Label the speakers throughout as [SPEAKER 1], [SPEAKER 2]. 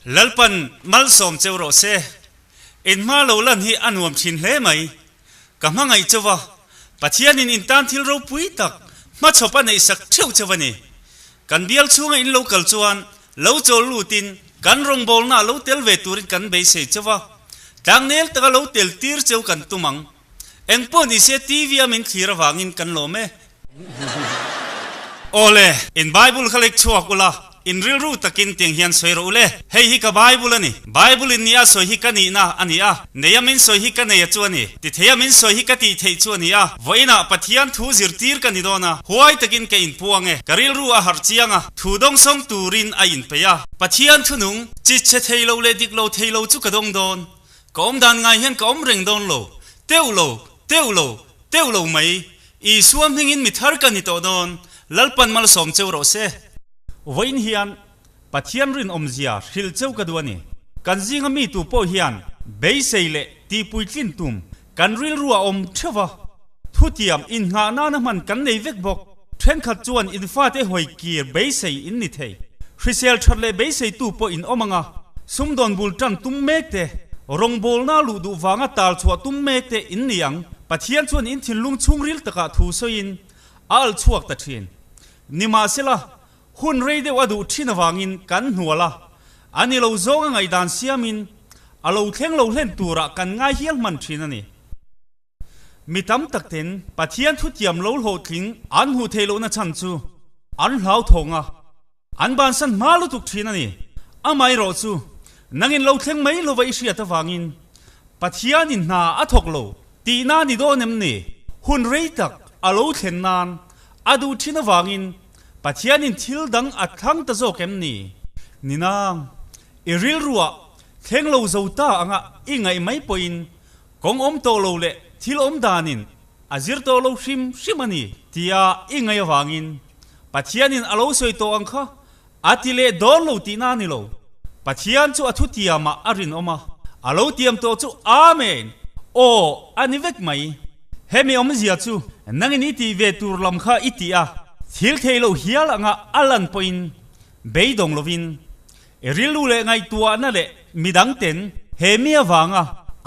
[SPEAKER 1] Lalpan malsawm cheu rawh se. In hma lo lan hi a nuam thin hle mai. Ka hmangaih cheu a, Pathianin in tan thil ropui tak hmachhawp a neihsak theuh cheu a ni. Kan bial chhunga in lo kal chuan lo chawl lutin kan rawngbawlna lo tel ve turin kan beisei cheu a, tlangnel taka lo tel tir cheu kan tum ang. Engpawh ni se TV a min thlir avangin kan lawm e. Awle, in Bible kha lek chhuak ula, in rilru takin tiang hian sawi rawh ule. Hei hi ka Bible a ni. Bible in nia sawi hi ka nihna a ni a, neia min sawi hi ka neia chu a ni. Ti theia min sawi hi ka tih theih chu a ni a. Vawiinah Pathian thu zirtir ka ni dawn a, huai takin ka inpuang e. Ka rilru a harh chiang a, thu dawngsawng turin a inpeih a. Pathian thunung, chi chhe thei lo leh dik lo thei lo chu ka dawng dawn. Ka awm dan ngai hian ka awm reng dawn lo, teuh lo, teuh lo, teuh lo mai. Isua hmingin mi thar ka ni tawh dawn, Lalpan malsawm cheu rawh se. Vawiin hian Pathian rinawmzia hrilh cheu ka duh a ni. Kan zinga mi tu pawh hian beisei leh tihpuitlin tum kan rilru a awm theuh va, thutiam innghah nana hman kan nei vek bawk. Thenkhat chuan in fate hawi kir beisei in ni thei. Hrisel that leh beiseitu pawh in awm ang a, sumdawn bul tan tum mek te, rawngbawlna luh duh vanga tal chhuah tum mek te in ni ang. Pathian chuan in thinlung chhungril takah thu sawiin a al chhuak ta thin. Nimahsela, hun rei deuh a duh thin avangin kan hnual a, a ni lo zawnga ngaihdan siamin a lo thleng lo hlen turah kan ngai hial hman thin a ni. Mi tam tak ten Pathian thutiam lo hlawhtling an hmuh theih lohna chhan chu an hlauthawng a, an bansan hma lutuk thin a ni. Amaherawh chu nangin lo thleng mai lova i hriat avangin Pathianin hna a thawk lo tihna ni dawn em ni? Hun rei tak a lo thlen nan a duh thin avangin Pathianin thil dang a thlang ta zawk em ni? Ninang, i rilruah thleng lo zo ta anga i ngaih mai pawhin Kawng awm tawh lo leh thil awm danin a zir tawh lo hrim hrim a ni tia i ngaih avangin Pathianin a lo sawi tawh ang kha a ti leh dawn lo tihna a ni lo. Pathian chu a thutiamah a rinawm a, a lo tiam tawh chu Amen! Aw a ni vek mai. Hemi awmzia chu nangin i tih ve tur lam kha i tih a, thil thei lo hial anga a lan pawhin beidawng lovin I rilru leh ngaihtuahna leh midang ten he mi avanga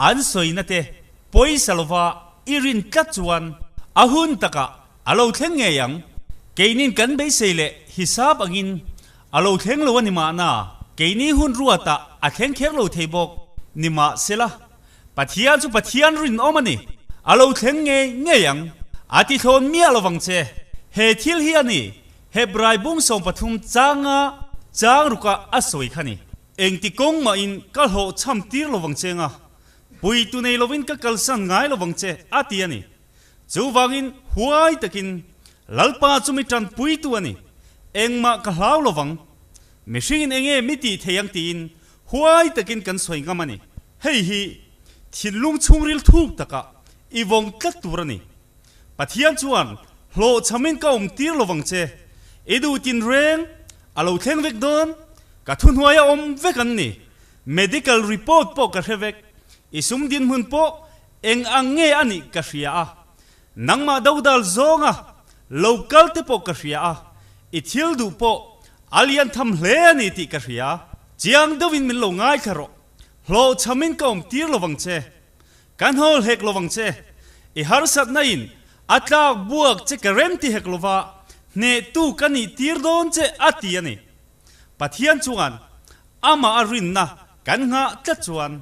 [SPEAKER 1] an sawina te pawisa lova i rin tlat chuan a hun takah a lo thleng ngei ang. Keinin kan beisei leh hisap angin a lo thleng lo a ni mahna, keini hun ruatah a thleng kher lo thei bawk. Nimahsela, Pathian chu Pathian rinawm a ni, a lo thleng ngei ngei ang. A ti thlawn miah lovang che. He thil hi a ni, Hebrai bung 13 changa chang ruka a sawi kha ni. Engti kawng mahin ka hlawh chham tir lovang che nga, pui tu nei lovin ka kalsan ngai lovang che, a ti a ni. Chuvangin huai takin Lalpa chu mi tanpuitu a ni, engmah ka hlau lovang. Mihringin enge mi tih thei ang tiin huai takin kan sawi ngam a ni. Hei hi thinlung chhungril thuk takah i vawng tlat tur a ni. Pathian chuan hlawhchhamin ka awm tir lovang che, i duh tinreng a lo thleng vek dawn, ka thuhnuaia awm vek an ni, medical report pawh ka hre vek, i sum dinhmun pawh eng ang nge a nih ka hria a, nangmah dodal zawnga lo kal te pawh ka hria a, i thil duh pawh a lian tham hle a ni tih ka hria, chiang deuhin min lo ngaithla rawh, hlawhchhamin ka awm tir lovang che. Ka hnawl hek lovang che, i harsatna in a tlak buak che ka rem ti hek lova, hnehtu ka nih tir dawn che a ti a ni. Pathian chuan amah a rinna kan nghah tlat chuan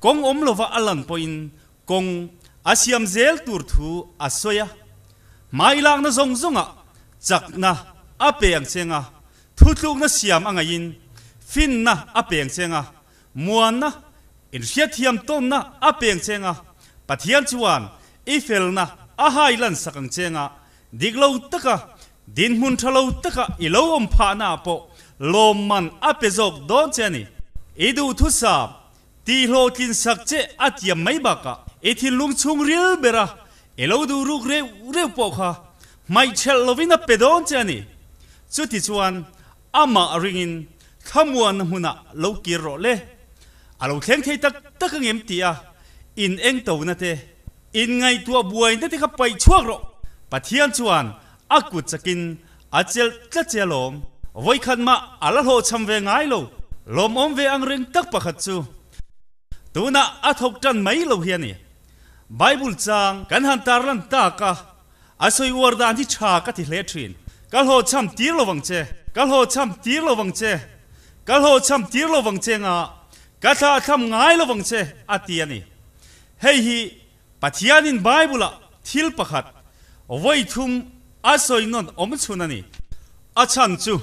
[SPEAKER 1] kawng awm lova a lan pawhin kawng a siam zel tur thu a sawi a. Hmai lakna zawng zawngah chakna a pe ang che nga, thutlukna siam a ngaihin finna a pe ang che nga, Muanna, inhriatthiam tawnna a peng cheng a, Pathian chuan i felna a hai lan sak ang cheng a, dik lo taka, dinhmun tha lo taka i lo awm phahna ah pawh lawmman a pe zawk dawn che a ni. I duhthusam tihhlawhtlin sak che a tiam mai bakah i thinlung chhung ril bera i lo duh ruk reuh reuh pawh kha hmaihchhelh lovin a pe dawn che a ni. Chutichuan Amah ringin thlamuanna hmunah lo kir rawh le. A lo thleng thei tak tak angem tih a in eng tona te, in ngaihtuah buaina te kha paih chhuak rawh. Pathian chuan a kut chakin a chelh tlat che alawm. Vawikhat mah a la hlawhchham ve ngai lo. Lawmawm ve ang reng tak pakhat chu tunah a thawk tan mai lo hi a ni. Bible chang kan han tarlan tak a, a sawi uar dan hi tha ka ti hle thin. Ka hlawhchham tir lo vang che, ka hlawhchham tir lo vang che, ka hlawhchham tir lo vang che nga ka thlah thlam ngai lo vang che a ti a ni. Hei hi Pathianin Bible-ah thil pakhat vawi thum a sawi nawn awm chhun a ni. A chhan chu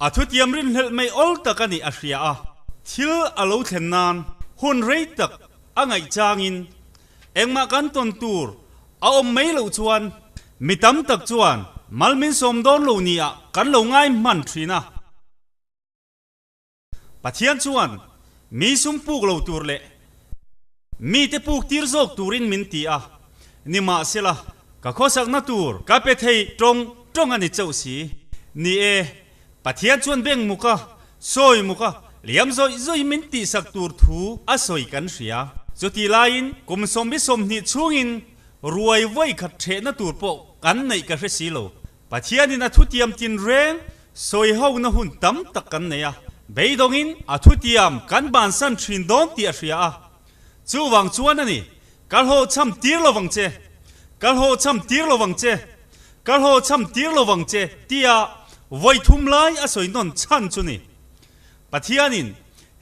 [SPEAKER 1] a thutiam rinhlelh mai awl tak a nih a hria a, thil a lo thlen nan hun rei tak a ngaih changin engmah kan tawn tur a awm mai loh chuan mi tam tak chuan mal min sawm dawn lo nia kan lo ngai hman thin a. Pathian chuan mi sum puk lo tur leh mite puk tir zawk turin min ti a, nimahsela ka khawsakna tur ka pe thei tawng tawng a ni chauh si. Ni e, Pathian chuan beng muka, sawi muka, liam zawih zawih min tihsak tur thu a sawi kan hria. Chuti laiin kum 28 chhungin ruai vawi khat ṭhehna tur pawh kan neih ka hre si lo. Pathianin a thutiam tinreng sawi hona hun tam tak kan nei a, beidawngin a thutiam kan bansan thin dawn tih a hria a. Chuvang chuan a ni, Ka hlawhchham tir lo vang che, ka hlawhchham tir lo vang che, ka hlawhchham tir lo vang che tia vawi thum lai a sawi nawn chhan chu ni. Pathianin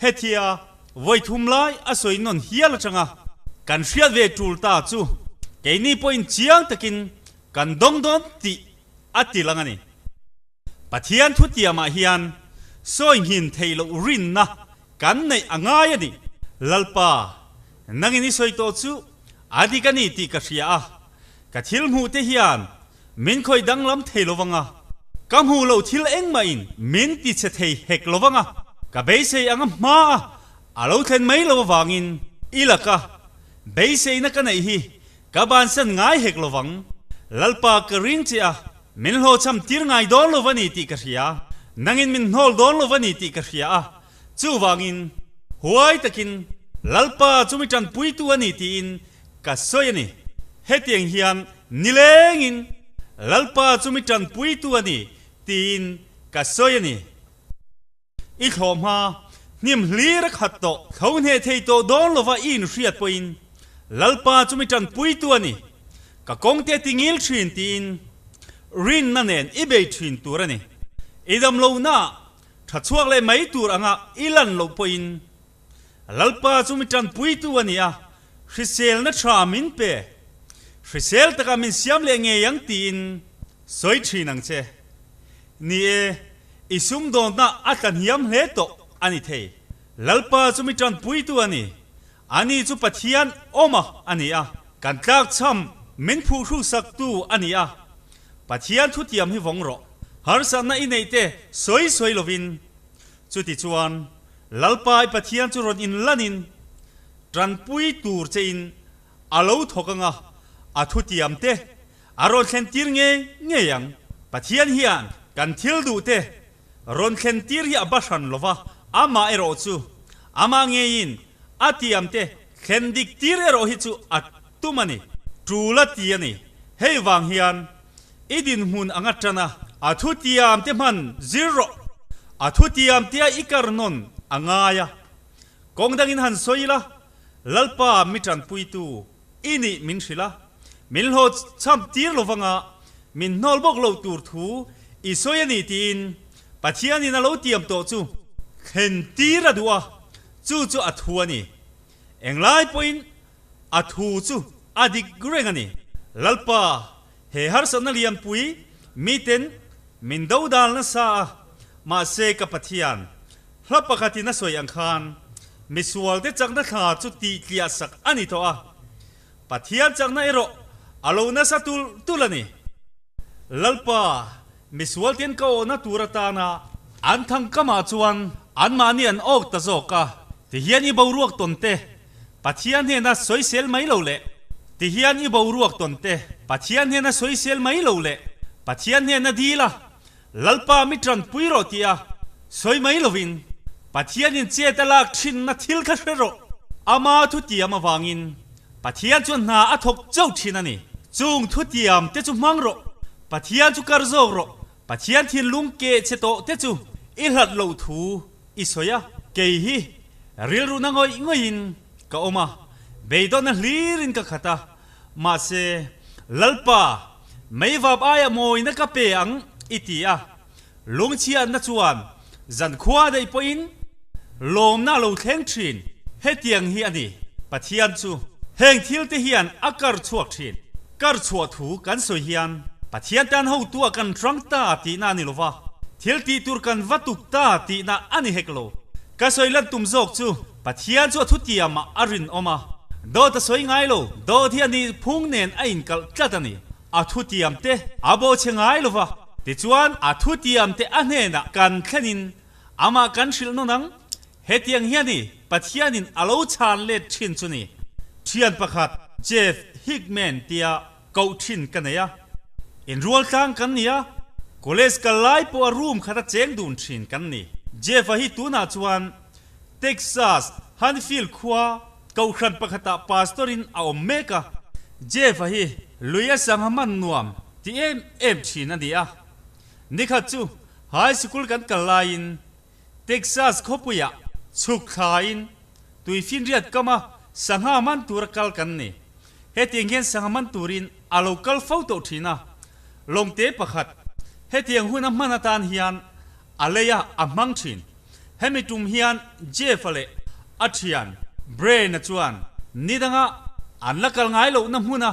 [SPEAKER 1] hetia vawi thum lai a sawi nawn hial atanga kan hriat ve tul ta chu keini pawhin chiang takin Kan dawng dawn tih a ti lang a ni. Pathian thutiamah hian sawi nghin theih loh rinna kan neih a ngai a ni. Lalpa, nangin i sawi tawh chu a dik a ni tih ka hria a, ka thil hmuh te hian min khawih danglam thei lo vang a, ka hmuh loh thil engmahin min ti chhe thei hek lo vang a, ka beisei anga hma a a lo thlen mai lo avangin i laka beiseina ka neih hi Ka bansan ngai hek lovang. Lalpa ka ring che a, min hlawhchham tir ngai dawn lo va ni tih ka hria. Nangin min hnawl dawn lo va ni tih ka hria a, chuvangin huai takin Lalpa chu mi tanpuitu a ni tiin ka sawi a ni. Hetiang hian nilengin Lalpa chu mi tanpuitu a ni tiin ka sawi a ni. I thlawh hma, hnim hlir a khat tawh, tho hneh thei tawh dawn lova i inhriat pawhin Lalpa chu mi tanpuitu a ni, ka kawngte ti ngil thin tiin rinna nen i bei thin tur a ni. I damlohnaah tha chhuak leh mai tur anga i lan loh pawhin Lalpa chu mi tanpuitu a ni a, hriselna tha min pe, hrisel taka min siam leh ngei ang tiin sawi thin ang che. Ni e, i sumdawnna a tla hniam hle tawh a ni thei. Lalpa chu mi tanpuitu a ni. Ani chu Pathian awma a ni a, kan tlakchham min phuhhruhsaktu a ni a. Pathian thutiam hi vawng rawh. Harsatna i neih te sawi sawi lovin. Chutichuan, Lalpa i Pathian chu rawn inlanin tanpui tur chein a lo thawk anga a thutiam te a rawn thlen tir ngei ngei ang. Pathian hian kan thil duh te rawn thlen tir hi a ba hran lo va, amah erawh chu amah ngeiin a tiam te thlen dik tir erawh hi chu a tum a ni, tul a ti a ni. Hei vang hian i dinhmun anga tan a, a thutiam te hman zir rawh, a thutiam tia i kar nawn a ngai a. Kawng dangin han sawi ila, Lalpa mi tanpuitu i nih min hrilh a, min hlawhchham tir lo vanga min hnawl bawk loh tur thu i sawi a ni tiin Pathianin a lo tiam tawh chu thlen tir a duh a, chu chu a thu a ni. Englai pawhin a thu chu a dik reng a ni. Lalpa, he harsatna lianpui miten min dodal nasa a, mahse ka Pathian, Hla pakhatin a sawi ang khan, misualte chakna thla chu tih tliah sak a ni tawh a, Pathian chakna erawh a lo nasa tul tul a ni. Lalpa, misualten ka awhna tur atana an thangkamah chuan anmahni an awk ta zawk a, tihian i boruak tawn te Pathian hnena sawisel mai lo leh, tihian i boruak tawn te Pathian hnena sawisel mai lo leh, Pathian hnena dil a, Lalpa mi tanpui rawh tih a sawi mai lovin Pathianin chet a lak thinna thil kha hre rawh. Ama thutiam avangin Pathian chuan hna a thawk chauh thin a ni. Chung thutiam te chu hmang rawh. Pathian chu kar zawk rawh. Pathian thinlung keh che tawh te chu i hlat loh thu i sawi a. Kei hi rilru na ngawih ngawihin ka awm a, beidawnna hlirin ka khat a, mahse, Lalpa, meivap aia mawina ka pe ang i ti a, lungchhiatna chuan zankhua daih pawhin lawmna a lo thleng thin. Hetiang hi a ni, Pathian chu heng thilte hian a kar chhuak thin. Kar chhuah thu kan sawi hian Pathian tan hotua kan hrang ta tihna a ni lo va, thil tih tur kan va tuk ta tihna a ni hek lo. Ka sawi lan tum zawk chu Pathian chu a thutiamah a rinawm a, dawt a sawi ngai lo, dawt hi a nih phung nen a inkalh tlat a ni. A thutiam te a bawhchhe ngai lo va, tichuan a thutiam te a hnenah kan thlenin amah kan hrilh nawn ang. Hetiang hian i Pathianin a lo chhan let thin chu ni. Thian pakhat Jeff Hickman tia koh thin ka nei a, inrual tlang kan ni a, college kal lai pawh a room khat a cheng dun thin kan ni. Jeff-a hi tunah chuan Texas Hanfield khua kohhran pakhatah pastor-in a awm mek a. Jeff-a hi lui a sangha man nuam ti em em thin a ni a. Nikhat chu high sikul kan kal laiin Texas khawpuiah chhuk thlain tuifinriat kama sangha man tura kal kan ni. Hetiang hian sangha man turin a lo kal fo tawh thin a, lawngte pakhat hetiang hun a hman atan hian a lei a a hmang thin. Hemi tum hian Jeff-a leh a thian Brain-a chuan nidanga an la kal ngai lohna hmuna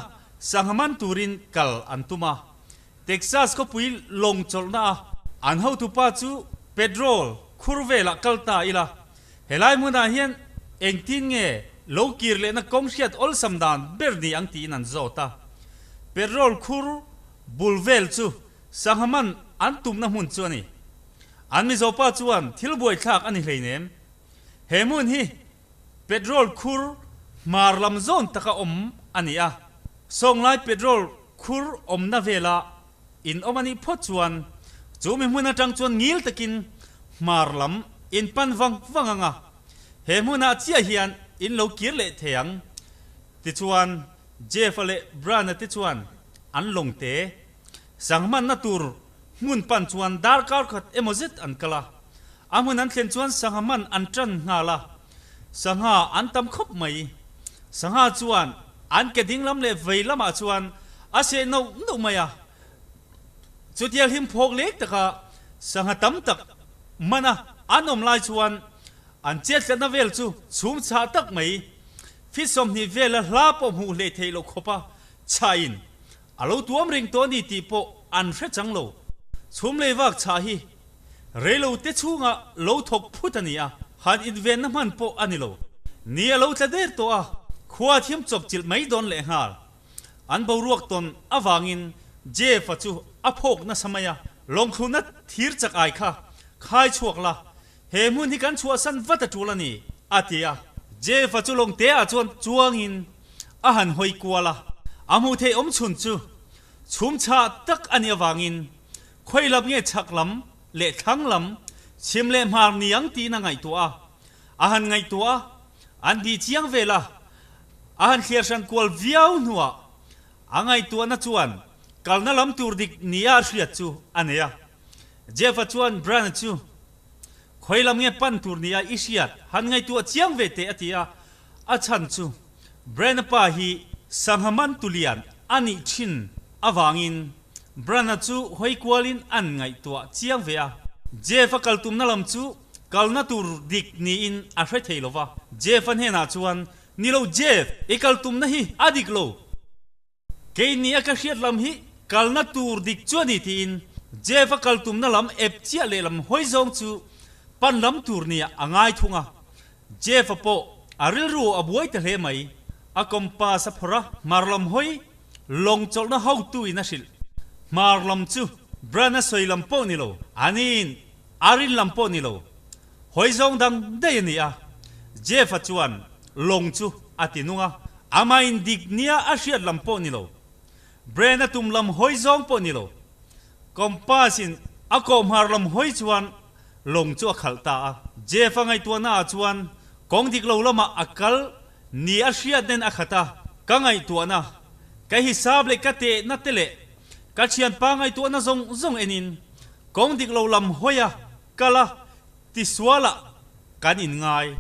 [SPEAKER 1] sangha man turin kal an tum a. Texas khawpui lawng chawlhna a an hotupa chu petrol khur velah kal ta ila, helai hmunah hian engtin nge lo kir lehna kawng hriat awlsam dan ber ni ang tiin an zawt a. Petrol khur bul vel chu sangha man an tumna hmun chu a ni. An Mizopa chuan thil buaithlak a ni hleinem. He hmun hi Petrol khur hmar lam zawn taka awm a ni a, sawnglai petrol khur awmna vela in awm a nih phawt chuan chu mi hmun atang chuan ngil takin hmar lam in pan vang vang ang a, he hmunah chiah hian in lo kir leh thei ang. Tichuan Jeff-a leh Brian-a te chuan an lawngte sanghmanna tur hmun pan chuan darkar khat emaw zet an kal a. A hmun an thlen chuan sangha man an tan nghal a, sangha an tam khawp mai. Sangha chuan an ke ding lam leh vei lamah chuan a seh noh noh mai a. Chutia hlim phawk lek taka sangha tam tak man a an awm lai chuan an chetlatna vel chu chhum chhah tak mai. Fit 20 vela hla pawh hmuh hlei theih loh khawpa chhahin a lo tuam reng tawh a ni tih pawh an hre chang lo. Chhum lei vak chhah hi Reilo te chhunga lo thawk phut a ni a, han invenna hman pawh a ni lo. Ni a lo tla der tawh a, khua thiam chawp chilh mai dawn leh nghal. An boruak tawn avangin Jeff-a chu a phawk nasa mai a, lawngthlunna thir chak ai kha khai chhuak la, he hmun hi kan chhuahsan vat a tul a ni, a ti a. Jeff-a chu lawngte-ah chuan chuangin a han hawi kual a, a hmuh theih awm chhun chu chhum chhah tak a nih avangin Khawi lam nge chhak lam leh thlang lam, chhim leh hmar ni ang tiin a ngaihtuah a. A han ngaihtuah a, an bih chiang vel a, a han thliar hran kual viau hnuah a ngaihtuahna chuan kalna lam tur dik nia a hriat chu a nei a. Jeff-a chuan Brian-a chu, Khawi lam nge pan tur nia i hriat han ngaihtuah chiang ve teh a ti a, a chhan chu Brian-a pa hi sangha man tulian a nih thin avangin Brana chu hawi kualin an ngaihtuah chiang ve a. Jeff-a kal tumna lam chu kalna tur dik niin a hre thei lo va. Jeff-a hnenah chuan, Ni lo Jeff, i kal tumna hi a dik lo. Keini a ka hriat lam hi kalna tur dik chu a ni tiin Jeff-a kal tumna lam ep chiah lehlam hawi zawng chu pan lam tur nia a ngai thung a. Jeff-a pawh a rilru a buai ta hle mai. A compass a phawrh a, hmar lam hawi Lawng chawlhna hotu in a hrilh. Hmar lam chu Brian a sawi lam pawh ni lo, aniin a rin lam pawh ni lo. Hawi zawng dang daih a ni a. Jeff-a chuan lawng chu a ti nung a, amah in dik nia a hriat lam pawh ni lo. Brian a tum lam hawi zawng pawh ni lo. Compass in a kawh hmar lam hawi chuan lawng chu a khalh ta a. Jeff-a ngaihtuahna ah chuan kawng dik lo lamah a kal Ni a hriat nen a khat a, ka ngaihtuahna, ka hisap leh ka tehna te leh ka thianpa ngaihtuahna zawng zawng enin kawng dik lo lam hawi a, kal a, tisual ah kan inngai.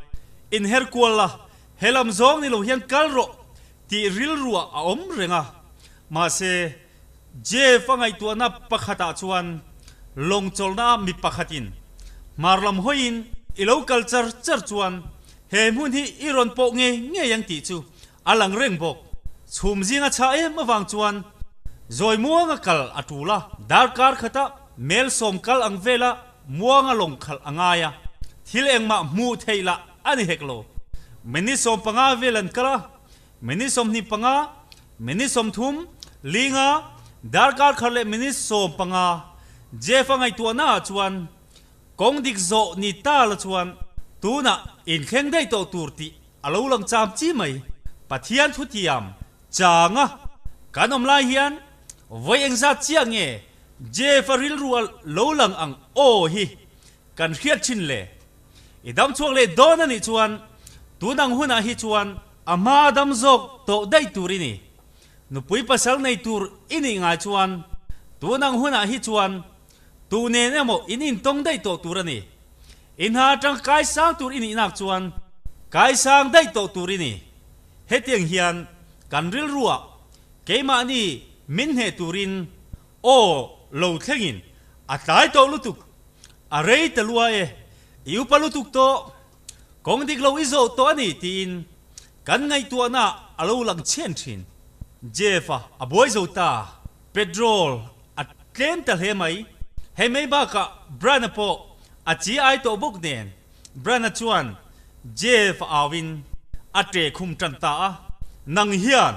[SPEAKER 1] Inher kual la, he lam zawng ni lo hian kal rawh tih rilruah a awm reng a. Mahse, Jeff a ngaihtuahna pakhatah chuan lawng chawlhna mi pakhatin hmar lam hawiin i lo kal char char chuan he hmun hi i rawn pawh ngei ngei ang tih chu a lang reng bawk. Chhum zinga chhah em avang chuan zawi muanga kal a tul a, darkar khata melsawm kal ang vela muanga lawng khalh a ngai a, thil engmah hmuh theih lah a ni hek lo. Minute 15 vel an kal a, minute 25, minute 30, linga, darkar khat leh minute 15 Jeff-a ngaihtuahna ah chuan Kawng dik zawh ni ta la chuan tunah inthleng daih tawh tur tih a lo lang cham chi mai. Pathian thutiam changa kan awm lai hian vawi engzat chiah nge Jeff-a rilru a lo lang ang aw hi kan hriat thin le. I dam chhuak leh dawn a nih chuan tun ang hunah hi chuan a hma dam zawk tawh daih tur i ni. Nupui pasal nei tur i nih ngai chuan tun ang hunah hi chuan Tu nen emaw in intawng daih tawh tur a ni. I hna atang kaisang tur i nihnak chuan kaisang daih tawh tur i ni. Hetiang hian kan rilruah keimahni min hneh turin aw lo thlengin a tlai tawh lutuk, a rei ta lua e, i upa lutuk tawh, kawng dik lo i zawh tawh a ni tiin kan ngaihtuahna a lo lang chhen thin. Jeff-a a buai zo ta. Petrol a tlem ta hle mai. Hei mai bakah Brian-a pawh a chi ai tawh bawk nen Brian-a chuan Jeff-a auin a ṭe khum ṭan ta a. Nang hian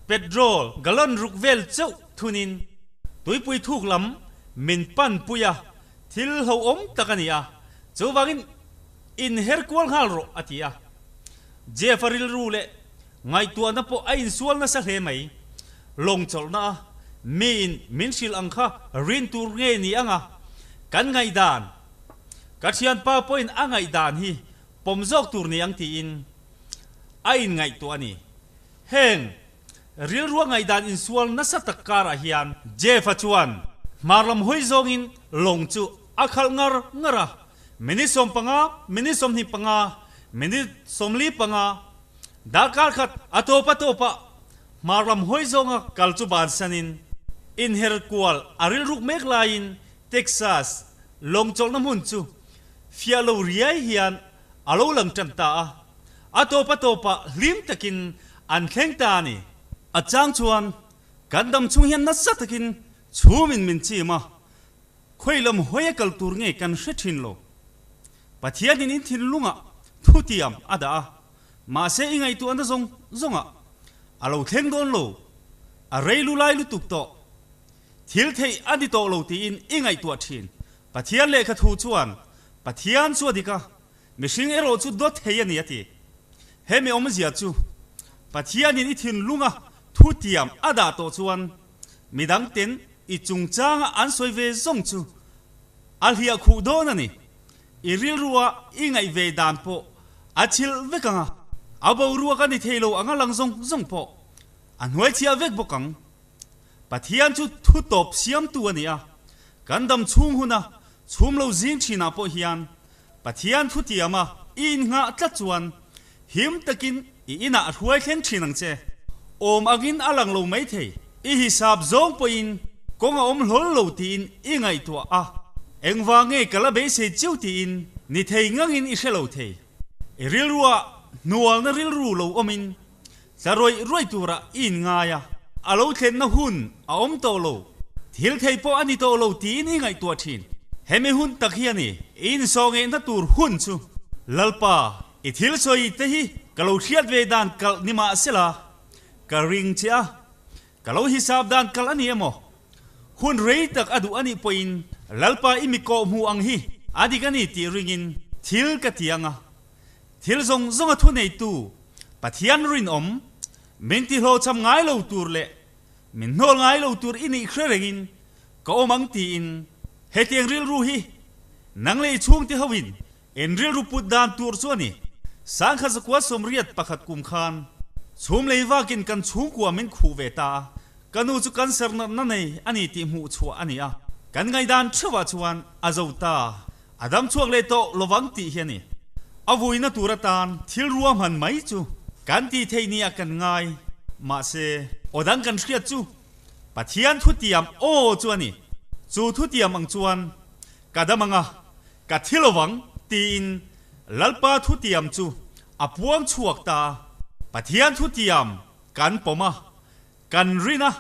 [SPEAKER 1] petrol gallon ruk vel chauh thunin tuipui thuk lam min pan pui a, thil hlauhawm tak a ni a, chuvangin inher kual nghal rawh a ti a. Jeff-a rilru leh Ngaihtuahna pawh a insual nasa hle mai. Lawng chawlhna a miin min hrilh ang kha rin tur nge ni anga kan ngaihdan, ka thianpa pawhin a ngaihdan hi pawm zawk tur ni ang tiin a inngaihtuah a ni. Heng rilrua ngaihdan insual nasa tak karah hian Jeff-a chuan hmar lam hawi zawngin lawng chu a khalh ngar ngar a, minute 15, minute 25, minute 45, Darkar khat a tawp a tawp ah hmar lam hawi zawnga kal chu bansanin inher kual a rilruk mek laiin Texas lawng chawlhna hmun chu fiah lo riai hian a lo lang tan ta a. A tawp a tawp ah hlim takin an thleng ta a ni. A chang chuan kan dam chhung hian nasa takin chhumin min chim a, khawi lam hawi a kal tur nge kan hre thin lo. Pathianin in thinlungah thutiam a dah a, mahse i ngaihtuahna zawng zawngah a lo thleng dawn lo, a rei lu lai lutuk tawh, thil theih a ni tawh lo tiin i ngaihtuah thin. Pathian lehkha thu chuan Pathian chu a dik a, mihring erawh chu dawt thei a ni a ti. Hemi awmzia chu Pathianin i thinlunga thutiam a dah tawh chuan midangten i chungchanga an sawi ve zawng chu A hliah khuh dawn a ni. I rilrua i ngaih ve dan pawh a chhilh vek ang a, a boruak a ni thei lo ang a lang zawng zawng pawh a hnuai chhiah vek bawk ang. Pathian chu thu tawp siamtu a ni a, kan dam chhung huna chhum lo zing thinah pawh hian Pathian thu tiama i innghah tlat chuan him takin i inah a hruai thleng thin ang che. Awm angin a lang lo mai thei. I hisap zawng pawhin kawng a awm hlawl lo tiin i ngaihtuah a, engvang nge ka la beisei chiu tiin ni thei ngangin i hre lo thei. I rilruah hnualna rilru lo awmin tla rawih rawih turah i inngai a, a lo thlenna hun a awm tawh lo, thil thei pawh a ni tawh lo tiin i ngaihtuah thin. Hemi hun tak hi a ni, i insawngeihna tur hun chu Lalpa I thil sawi te hi ka lo hriat ve dan kalh ni mah sela, ka ring che a, ka lo hisap dan kalh a ni emaw? Hun rei tak a duh a nih pawhin Lalpa i mi kawh hmuh ang hi a dik a ni tih ringin thil ka ti ang a. Thil zawng zawnga thuneitu Pathian rinawm, min tihlawhchham ngai lo tur leh min hnawl ngai lo tur i nih hre rengin ka awm ang tiin hetiang rilru hi nang leh i chhungte hoin En rilru put dan tur chu a ni. Sangkhat zakua 81 kum khan chhum lei vakin kan chhungkua min khuh ve ta a, ka nu chu cancer natna nei a ni tih hmuh chhuah a ni a, kan ngaihdan theuhah chuan a zo ta, a dam chhuak leh tawh lovang tih hi a ni. A vuina tur atan thil ruahman mai chu kan tih theih nia kan ngai. Mahse, aw dang kan hriat chu Pathian thutiam aw chu a ni. Chu thutiam ang chuan ka dam ang a, ka thi lo vang tiin Lalpa thutiam chu a puang chhuak ta a. Pathian thutiam kan pawm a, kan rin a.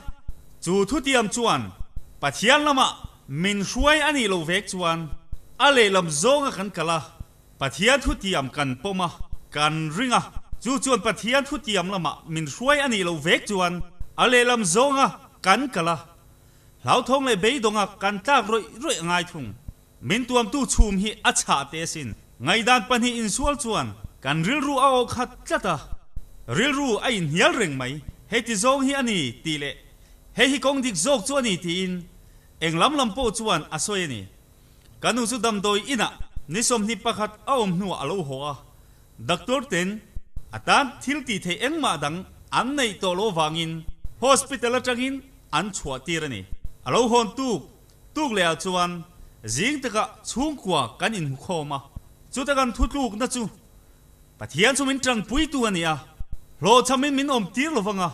[SPEAKER 1] Chu thutiam chuan Pathian lamah min hruai a nih loh vek chuan a lehlam zawnga kan kal a, Pathian thutiam kan pawm a, kan ring a. Chu chuan Pathian thutiam lamah min hruai a nih loh vek chuan a lehlam zawnga kan kal a, hlauthawng leh beidawnga kan tlak rawih rawih a ngai thung. Min tuamtu chhum hi a chhah teh asin. Ngaihdan pahnih insual chuan kan rilru a awh khat tlat a, rilru a inhnial reng mai. Hei ti zawng hi a ni tih leh hei hi kawng dik zawk chu a ni tiin eng lam lam pawh chuan a sawi a ni. Ka nu chu damdawi inah ni 21 a awm hnuah a lo haw a, doctor ten a tan thil tih theih engmah dang an neih tawh loh avangin hospital atangin an chhuah tir a ni. A lo hawn tuk tuk leh ah chuan zing takah chhungkua kan inhmu khawm a, chuta kan thutlukna chu Pathian chu min tangpuitu a ni a, hlawhchhamin min awm tir lovang a,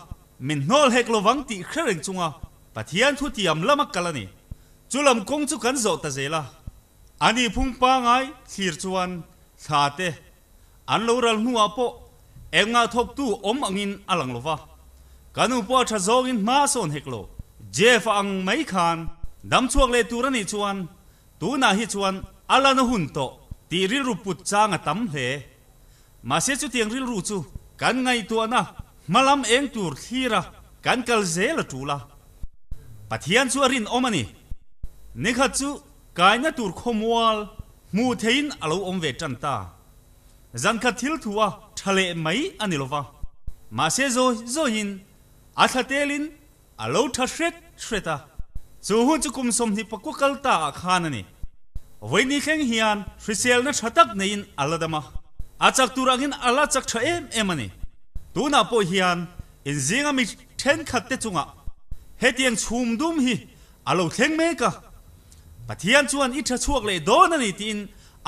[SPEAKER 1] min hnawl hek lovang tih hre reng chunga Pathian thutiam lama kal a ni. Chu lam kawng chu kan zawh ta zel a, a ni phung pangai thlir chuan thla te an lo ral hnuah pawh engah thawktu awm angin a lang lo va, ka nu pawh a tha zawngin hma a sawn hek lo. Jeff a ang mai khan dam chhuak leh tur a nih chuan tunah hi chuan a la na hun tawh tih rilru put chang a tam hle. Mahse chutiang rilru chu kan ngaihtuahna hma lam eng tur thlir a kan kal zel a tul a. Pathian chu a rinawm a ni. Nikhat chu kaina tur khawmual hmuh theihin a lo awm ve tan ta. Zankhat thil thu a tha leh mai a ni lova. Mahse zawi zawiin a thla telin a lo tha hret hret a. Chu hun chu kum 24 kal ta ah khan a ni. Vawiini thleng hian hriselna tha tak neiin a la dam a. A chak tur angin a la chak tha em em a ni. Tunah pawh hian inzinga mi thenkhat te chungah hetiang chhum dum hi a lo thleng mek a. Pathian chuan i tha chhuak leh dawn a ni tiin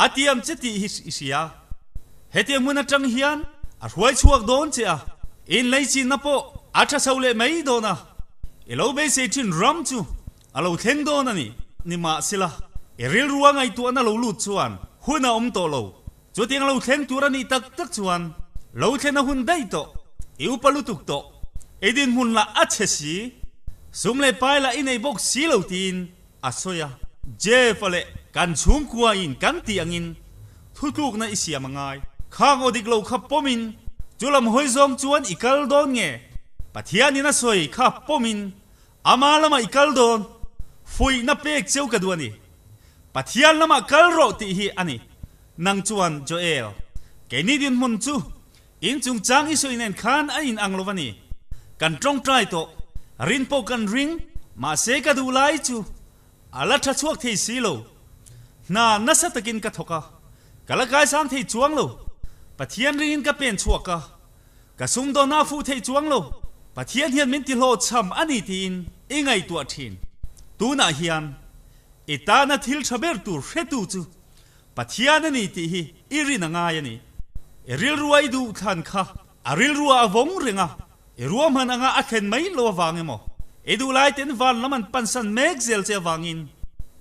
[SPEAKER 1] a tiam che tih hi i hria. Hetiang hmun atang hian a hruai chhuak dawn che a, inleichinna pawh a tha chho leh mai dawn a, i lo beisei thin ram chu a lo thleng dawn a ni. Nimahsela, i rilrua ngaihtuahna lo lut chuan hun a awm tawh lo. Chutiang lo thleng tur a nih tak tak chuan lo thlen a hun daih tawh, i upa lutuk tawh, i dinhmun lah a chhe si, sum leh pai lah i nei bawk si lo tiin a sawi a. Jeff-a leh kan chhungkuain kan tih angin thutlukna i siam a ngai. Khang aw dik lo kha pawmin chu lam hawi zawng chuan i kal dawn nge? Pathianin a sawi kha pawmin ama lamah i kal dawn? Fuihna pek cheu ka duh a ni. Pathian lamah kal rawh tih hi a ni. Nang chuan Joel, keini dinhmun chu in chungchang i sawi nen khan a in ang lo a ni. Kan tawngtai tawh, rin pawh kan ring, mahse ka duh lai chu a la tha chhuak thei si lo. Hna nasa takin ka thawk a, ka la kaisang thei chuang lo. Pathian ringin ka pen chhuak a, ka sumdawnna a fuh thei chuang lo. Pathian hian min tihlawhchham a ni tiin i ngaihtuah thin. Tunah hian i tana thil tha ber tur hretu chu Pathian a ni tih hi i rin a ngai a ni. I rilrua i duh thlan kha a rilrua a vawng reng a, i ruahman anga a thlen mai lo avang emaw, i duh lai ten van lam an pansan mek zel che avangin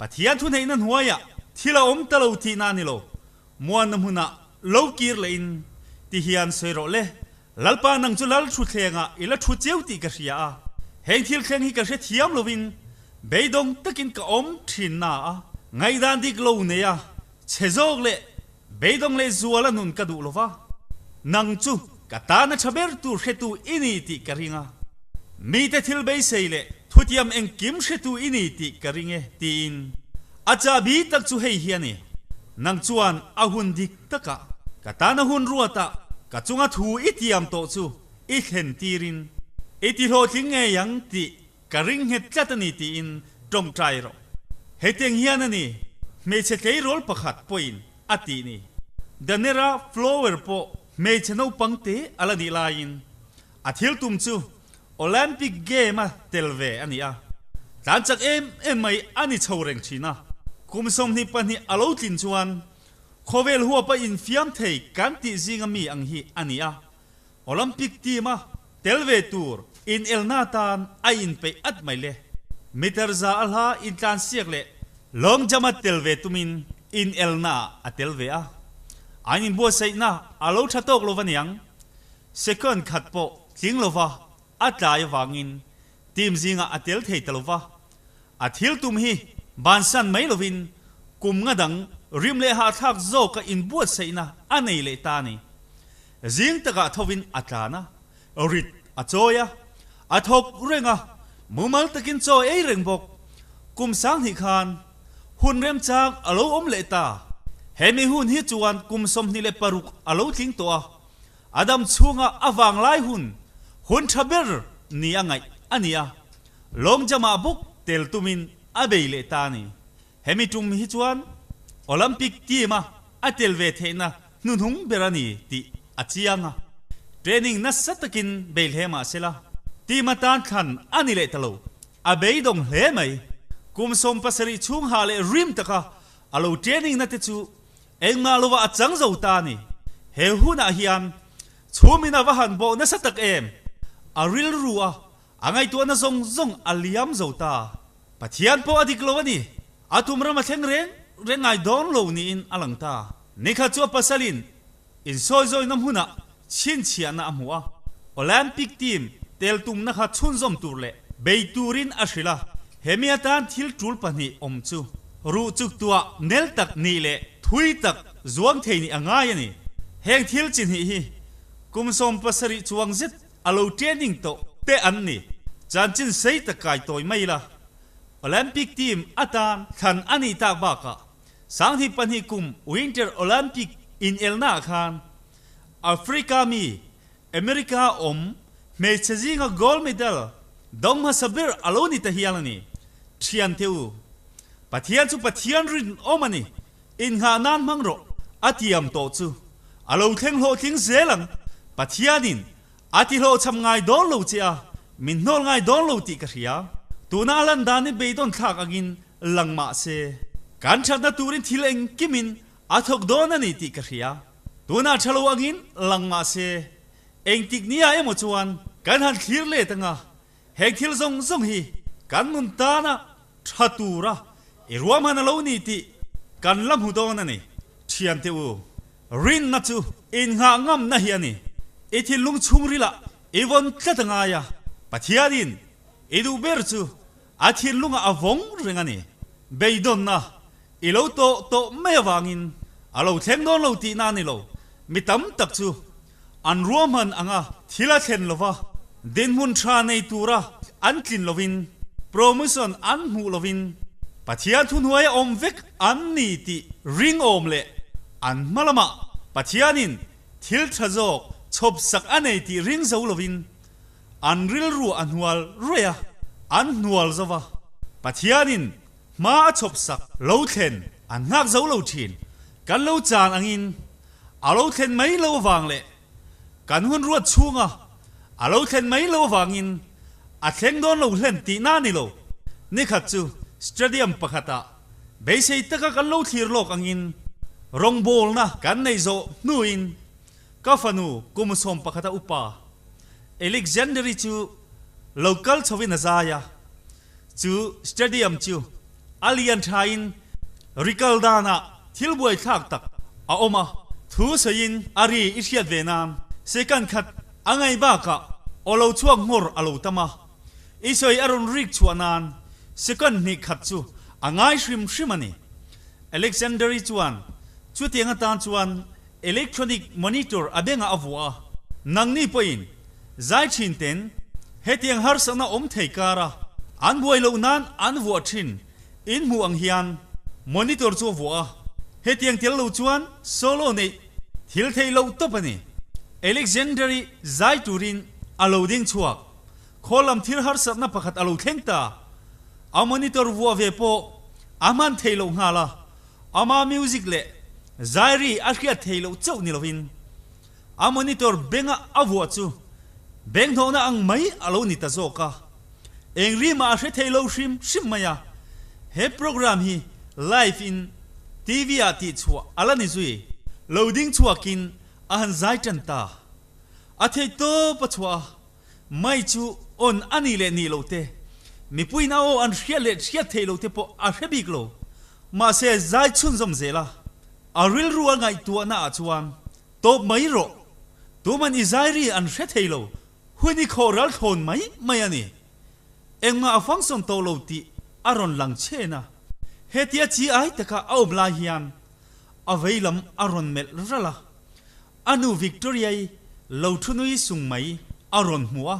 [SPEAKER 1] Pathian thuneihna hnuaiah thil a awm ta lo tihna a ni lo. Muanna hmunah lo kir lehin ti hian sawi rawh le, Lalpa nang chu lal thutthlengah i la thu cheu tih ka hria a, heng thil thleng hi ka hrethiam lovin beidawng takin ka awm thin na a, ngaihdan dik lo nei a, chhe zawk leh beidawng leh zual a nun ka duh lova, nang chu ka tana tha ber tur hretu i ni tih ka ring a, mite thil beisei leh thutiam engkim hretu i ni tih ka ring e tiin a chahbi tak chu hei hi a ni. Nang chuan a hun dik takah ka tana hun ruatah ka chunga thu i tiam tawh chu i thlen tirin i ti hlawhtling ngei ang tih ka ring nghet tlat a ni tiin tawngtai rawh. Hetiang hian a ni, hmeichhe tleirawl pakhat pawhin a tih ni. Danera Flower pawh hmeichhe naupang te a la nih laiin a thil tum chu Olympic Game a tel ve a ni a, tlan chak em em mai a ni chho reng thin a. Kum 22 a lo tlin chuan. Khawvel huapa infiam thei kan tih zinga mi ang hi a ni a, Olympic team-a tel ve tur inelna atan a inpeih at mai le. Meter za a hla intlansiak leh long jump-a tel ve tumin inelnaah a tel ve a, an inbuatsaihna a lo tha tawk lo aniang, second khat pawh tling lova a tlai avangin team zingah a tel thei ta lova, A thil tum hi bansan mai lovin kum nga dang rim leh hahthlak zawka inbuatsaihna a nei leh ta a ni. Zing takah thovin a tlan a, rit a chawi a, a thawk reng a, mumal takin chaw ei reng bawk. Kum sanghnih khan hun remchang a lo awm leh ta. Hemi hun hi chuan kum 26 a lo tling tawh a, a dam chhunga a vanglai hun hun tha ber ni a ngaih a ni a. Long jump-ah bawk tel tumin a bei leh ta a ni. Hemi tum hi chuan Olympic team-a a tel ve theihna hnuhnung ber a ni tih a chiang a. Training nasa takin bei hle mah sela, team atan thlan a ni leh ta lo. A beidawng hle mai. Kum 17 chhung hah leh rim taka a lo training na te chu engmah lovah a chang zo ta a ni. He hunah hian chhumin a va han bawh nasa tak em! A rilru a A ngaihtuahna zawng zawng a liam zo ta. Pathian pawh a dik lo a ni. A tum ram a thleng reng reng ngai dawn lo niin a lang ta. Nikhat chu a pasalin insawizawina hmunah chhinchhiahna a hmu a. Olympic team tel tumna kha chhunzawm tur leh bei turin a hrilh a. Hemi atan thil tul pahnih awm chu ruh chuktuah nel tak nih leh thui tak zuang thei nih a ngai a ni. Heng thil chi hnih hi kum 17 chuang zet A lo training tawh te an ni. Chanchin sei tak kai tawi mai ila. Olympic team atan thlan a nih tak bakah 2002 kum Winter Olympic inelnaah khan Africa mi America awm hmeichhe zinga gold medal dawng hmasa ber a lo ni ta hial a ni. Thiante u, Pathian chu Pathian rinawm a ni. Innghah nan hmang rawh, a tiam tawh chu a lo thleng hlawhtling zel ang. Pathianin a ti hlawhchham ngai dawn lo che a, min hnawl ngai dawn lo tih ka hria. Tuna a lan danin beidawn thlak angin lang mah se, kan thatna turin thil engkimin a thawk dawn a ni tih ka hria. Tuna tha lo angin lang mah se, engtik nia emaw chuan kan han thlir let anga, Heng thil zawng zawng hi kan nun tana tha tura i ruahman a lo ni tih kan la hmu dawn a ni. Thiante u, rinna chu innghah ngamna hi a ni. I thinlung chhungrilah i vawn tlat a ngai a, Pathianin i duh ber chu a thinlungah a vawng reng a ni. Beidawnna i lo tawh tawh mai avangin a lo thleng dawn lo tihna a ni lo. Mi tam tak chu An ruahman anga thil a thlen lova, dinhmun tha nei tura an tlin lovin, promotion an hmuh lovin, Pathian thuhnuaia awm vek an ni tih ringawm leh an hma lamah Pathianin thil tha zawk chhawpsak a nei tih ring zo lovin an rilru a hnual ruai a, an hnual zo va, Pathianin hma a chhawpsak lo thlen an nghak zo lo thin. Kan lo chan angin A lo thlen mai lo avang leh kan hun ruat chhunga a lo thlen mai lo avangin a thleng dawn lo hlen tihna a ni lo. Nikhat chu stadium pakhatah beisei taka kan lo thlir lawk angin rawngbawlna kan nei zawh hnuin ka fanu kum 11 a upa Alexander-i chu lo kal chhovin a zai a, chu stadium chu A lian thain rikal danah thil buaithlak tak a awm a, thu sawiin a ri i hriat ve nan second khat a ngaih bakah aw lo chhuak nghawr a lo tam a, i sawi a rawn rik chhuah nan second hnih khat chu a ngai hrim hrim a ni. Alexander-i chuan chutiang atan chuan electronic monitor a bengah a vuah a, nangni pawhin Zai thin ten hetiang harsatna awm thei kara an buai loh nan an vuah thin in hmuh ang hian monitor chu a vuah a, hetiang tel lo chuan solo neih thil theih loh tawp a ni. Alexander-i zai turin a lo ding chhuak, khaw lam thil harsatna pakhat a lo thleng ta, a monitor vuah ve pawh a hman theih loh nghal a, ama music leh zai ri a hriat theih loh chauh ni lovin A monitor benga a vuah chu beng hnawhna ang mai a lo ni ta zawk a, eng ri mah a hre thei lo hrim hrim mai a. He program hi live in. TV-ah tihchhuah a la ni zui. Lo ding chhuakin a han zai tan ta. A theih tawp a chhuah a, mai chu on a nih leh nih loh te, mipuiin a aw an hriat leh hriat theih loh te pawh a hre bik lo. Mahse zai chhunzawm zel a, a rilru a ngaihtuahna ah chuan tawp mai rawh, tuman i zai ri an hre thei lo, hun i khawh ral thlawn mai mai a ni. Engmah a function tawh lo tih a rawn lang chhen a, hetia chi ai taka a awm lai hian a vei lam a rawn melh ral a, a nu Victoria-i lo thu nui sung mai a rawn hmu a,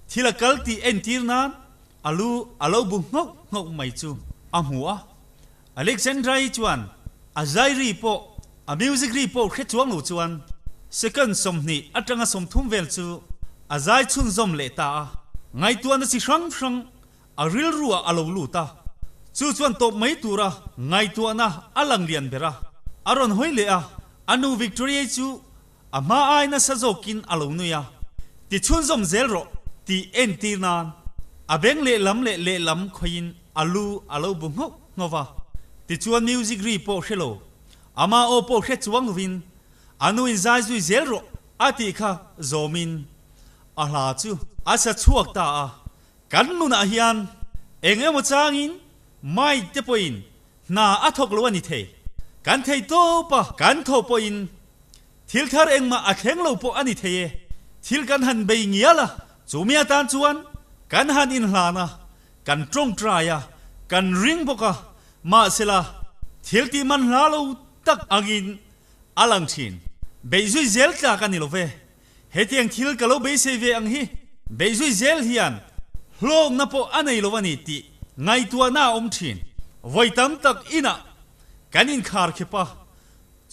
[SPEAKER 1] thil a kal tih entir nan a lu a lo bu nghauh nghauh mai chu a hmu a. Alexandra-i chuan a zai ri pawh a music ri pawh hre chuang lo chuan second 20 atanga 30 vel chu a zai chhunzawm leh ta a, ngaihtuahna chi hrang hrang a rilruah a lo lut a, chu chuan tawp mai tura ngaihtuahna a lang lian ber a, a rawn hawi leh a, a nu Victoria-i chu a hma ai nasa zawkin a lo nui a, ti chhunzawm zel rawh tih entir nan a beng lehlam leh lehlam khawiin a lu a lo bu nghauh nghauh va, tichuan music ri pawh hre lo, ama aw pawh hre chuang lovin a nu in zai zui zel rawh a tih kha zawmin a hla chu a sa chhuak ta a, kan nunah hian eng emaw changin mic te pawhin hna a thawk lo a ni thei, kan thei tawp a, kan thaw pawhin thil thar engmah a thleng lo pawh a ni thei e, thil kan han bei ngial a, chumi atan chuan kan han inhlan a, Kan tawngtai a, kan ring bawk a, mahsela thil tih man hla lo tak angin a lang thin. Beihzui zel tlak a ni lo ve. Hetiang thil ka lo beisei ve ang hi beihzui zel hian hlawkna pawh a nei lo a ni tih ngaihtuahna a awm thin. Vawi tam tak inah kan inkhar khep a,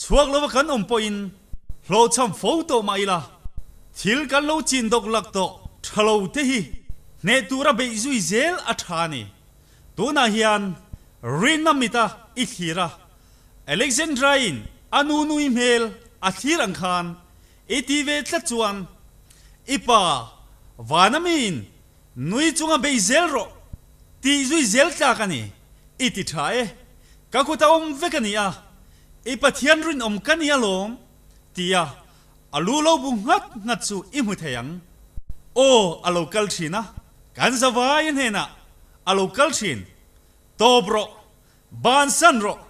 [SPEAKER 1] Chhuak lova kan awm pawhin hlawhchham fo tawh mah ila, thil kan lo chin dawk lak tawh tha lo te hi hneh tura beih zui zel a tha a ni. Tunah hian rinna mita i thlir a, Alexandra-in a nu nui hmel a thlir ang khan i ti ve tlat chuan i pa vana miin Nui chunga bei zel rawh tih zui zel tlak a ni. I ti tha e. Ka kut a awm vek a ni a, i Pathian rinawm ka ni alawm tia a lu lo bu nghat nghat chu i hmu thei ang. Aw a lo kal thin a, kan zavai hnenah a lo kal thin. Tawp rawh, bansan rawh,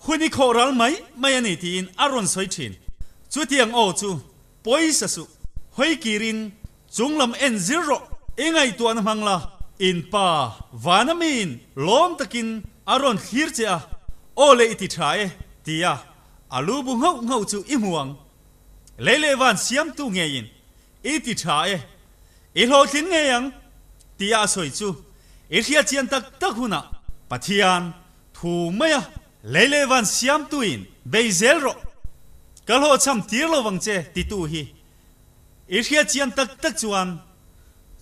[SPEAKER 1] hun i khawh ral mai mai a ni tiin a rawn sawi thin. Chutiang aw chu pawisa suh, hawi kirin Chung lam en zir rawh, i ngaihtuahna hmang la, in pa vana miin lawm takin a rawn thlir che a, aw le i ti tha e, tia a lu bu nghauh nghauh chu i hmu ang. Lei leh van siamtu ngeiin i ti tha e, i hlawhtlin ngei ang, tia a sawi chu i hriat chian tak tak hunah Pathian thu maia lei leh van siamtuin bei zel rawh, ka hlawhchham tir lo vang che titu hi I hriat chian tak tak chuan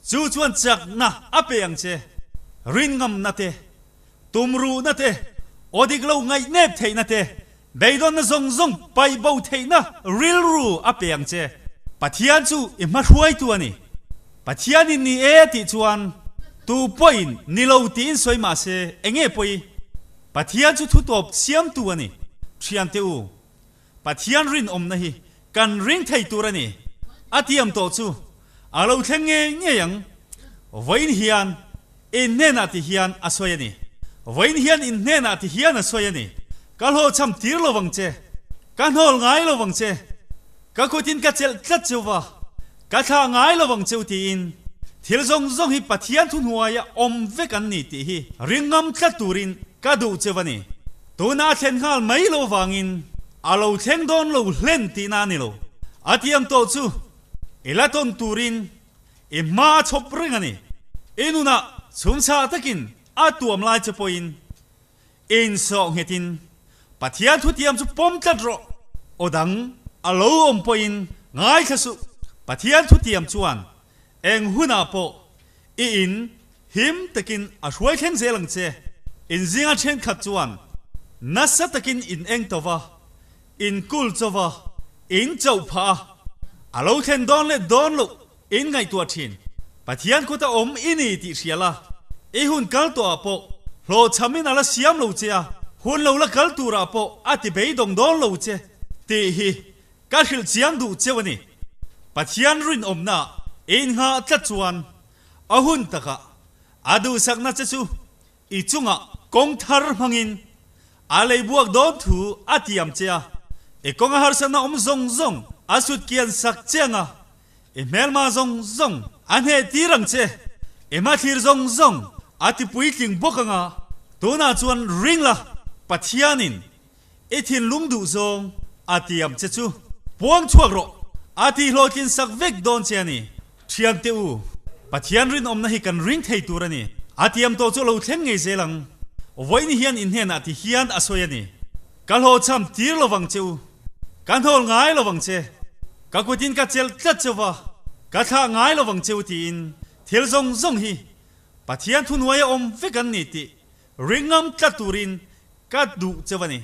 [SPEAKER 1] chu chuan chakna a pe ang che. Rinngamna te, tumruhna te, aw dik lo ngaihnep theihna te, beidawnna zawng zawng paih bo theihna rilru a pe ang che. Pathian chu i hmahruaitu a ni. Pathianin ni e tih chuan tu pawhin ni lo tiin sawi mah se enge pawi? Pathian chu thutawp siamtu a ni. Thiante u, Pathian rinawmna hi kan ring thei tur a ni. A tiam tawh chu a lo thleng ngei ngei ang. Vawiin hian in hnenah ti hian a sawi a ni. Vawiin hian in hnenah ti hian a sawi a ni. Ka hlawhchham tir lo vang che. Ka hnawl ngai lo vang che. Ka kutin ka chelh tlat cheu va, ka thlah ngai lo vang cheu tiin thil zawng zawng hi Pathian thuhnuaia awm vek an ni tih hi ring ngam tlat turin ka duh cheu a ni. Tuna a thlen nghal mai lo vangin a lo thleng dawn lo hlen tihna a ni lo. A tiam tawh chu i la tawn turin i hma a chhawp reng a ni. I nunah chhumchhah takin a tuam lai che pawhin insawh nghetin Pathian thutiam chu pawm tlat rawh. Aw dang a lo awm pawhin ngaithla suh. Pathian thutiam chuan eng hunah pawh I in him takin a hruai thleng zel ang che. In zinga thenkhat chuan nasa takin in eng to va, in kul chaw va, in chauh phah a, a lo thlen dawn leh dawn loh in ngaihtuah thin. Pathian kut a awm i ni tih hria la, i hun kal tawhah pawh hlawhchhamin a la siam lo che a. Hun lo la kal turah pawh a ti beidawng dawn lo che tih hi ka hrilh chiang duh cheu a ni. Pathian rinawmna innghah tlat chuan a hun takah a duhsakna che chu i chungah kawng thar hmangin a lei buak dawn thu a tiam che a, i kawnga harsatna awm zawng zawng a sut kian sak che anga I hmelma zawng zawng a hneh tir ang che, i hmathlir zawng zawng a ti puitling bawk ang a, tunah chuan ring la, Pathianin i thinlung duh zawng a tiam che chu puang chhuak rawh, a ti hlawhtlin sak vek dawn che a ni. Thiante u, Pathian rinawmna hi kan ring thei tur a ni, a tiam tawh chu lo thleng ngei zel ang. Vawiin hian in hnenah ti hian a sawi a ni, Ka hlawhchham tir lovang che u. Ka hnawl ngai lo vang che, ka kutin ka chelh tlat cheu va, ka thlah ngai lo vang cheu tiin thil zawng zawng hi Pathian thuhnuaia awm vek an ni tih ring ngam tlat turin ka duh cheu a ni.